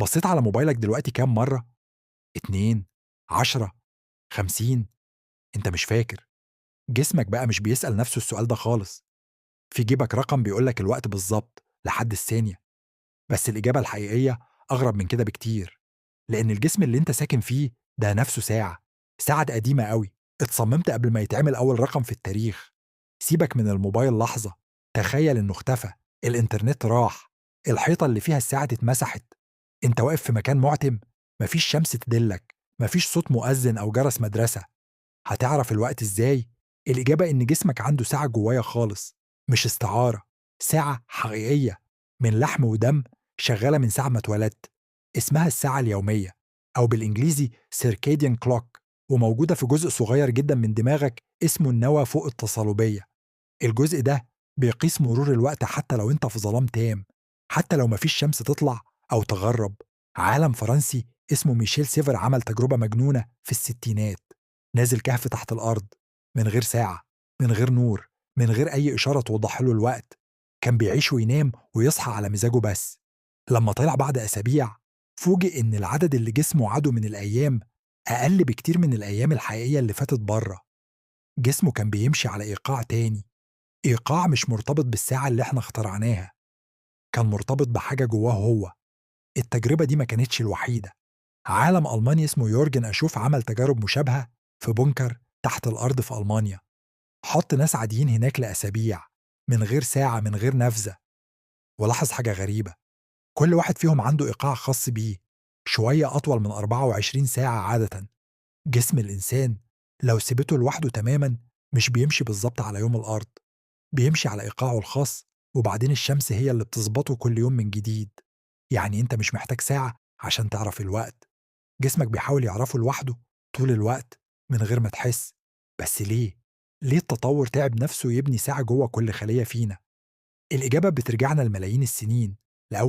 بصيت على موبايلك دلوقتي كام مرة؟ 2، 10، 50؟ أنت مش فاكر. جسمك بقى مش بيسأل نفسه السؤال ده خالص. في جيبك رقم بيقولك الوقت بالظبط لحد الثانية. بس الإجابة الحقيقية أغرب من كده بكتير، لأن الجسم اللي أنت ساكن فيه ده نفسه ساعة، ساعة قديمة قوي، اتصممت قبل ما يتعمل أول رقم في التاريخ. سيبك من الموبايل لحظة، تخيل إنه اختفى، الإنترنت راح، الحيطة اللي فيها الساعة اتمسحت، أنت واقف في مكان معتم، مفيش شمس تدلك، مفيش صوت مؤذن أو جرس مدرسة. هتعرف الوقت إزاي؟ الإجابة إن جسمك عنده ساعة جوايا خالص، مش استعارة، ساعة حقيقية من لحم ودم، شغالة من ساعة ما اتولدت. اسمها الساعة اليومية، أو بالإنجليزي circadian clock، وموجودة في جزء صغير جدا من دماغك اسمه النوى فوق التصالبية. الجزء ده بيقيس مرور الوقت حتى لو انت في ظلام تام، حتى لو مفيش شمس تطلع أو تغرب. عالم فرنسي اسمه ميشيل سيفر عمل تجربة مجنونة في الستينات. نازل كهف تحت الأرض، من غير ساعة، من غير نور، من غير أي إشارة توضح له الوقت. كان بيعيش وينام ويصحى على مزاجه بس. لما طلع بعد أسابيع فوجئ إن العدد اللي جسمه عدو من الأيام أقل بكتير من الأيام الحقيقية اللي فاتت بره. جسمه كان بيمشي على إيقاع تاني، إيقاع مش مرتبط بالساعة اللي احنا اخترعناها، كان مرتبط بحاجة جواه هو. التجربة دي ما كانتش الوحيدة. عالم ألماني اسمه يورجن أشوف عمل تجارب مشابهة في bunker تحت الأرض في ألمانيا. حط ناس عاديين هناك لأسابيع من غير ساعة، من غير نافذة، ولاحظ حاجة غريبة: كل واحد فيهم عنده إيقاع خاص بيه، شوية أطول من 24 ساعة عادة. جسم الإنسان لو سيبته لوحده تماما مش بيمشي بالظبط على يوم الأرض، بيمشي على إيقاعه الخاص، وبعدين الشمس هي اللي بتظبطه كل يوم من جديد. يعني أنت مش محتاج ساعة عشان تعرف الوقت، جسمك بيحاول يعرفه لوحده طول الوقت من غير ما تحس. بس ليه؟ ليه التطور تعب نفسه يبني ساعة جوه كل خلية فينا؟ الإجابة بترجعنا لملايين السنين لأول